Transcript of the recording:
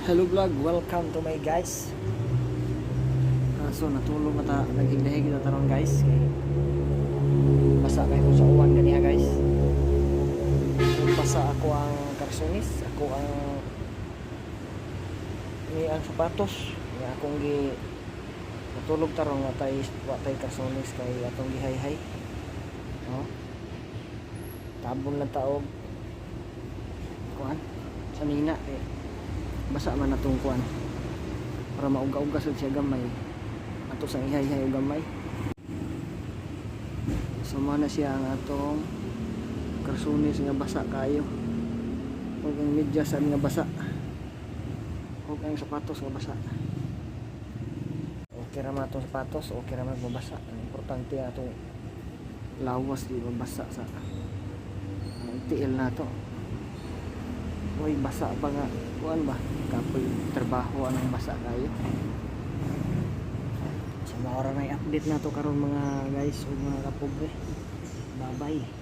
Hello vlog, welcome to my guys. So natulog na ta, naghigdahig na taron, guys, kay basa kay ko sa uwan ganiha, guys. So, basa ako ang karsunis, ako ang ni ang sapatos. Ni akong gi natulog taron nga tay wa tay karsunis kay atong gihayhay. No? Tabon lang taog kuan sa nina kay basa man atong kuan para mauga-uga sad siya gamay ato sang ihayhay og gamay. So mao na siya ang atong karsunis nga basa kayo ug ang medyas nga basa ug ang sapatos nga basa. Okay ra man atong sapatos, okay ra man mabasa. Ang importante, ang atong lawas di mabasa sa ang tiil nato. Uy, basa ba nga? Kuan ba? Kapoy trabaho anang basa kayo. So, mao ra na update na to karon, mga guys ug mga kapobre. Bye-bye.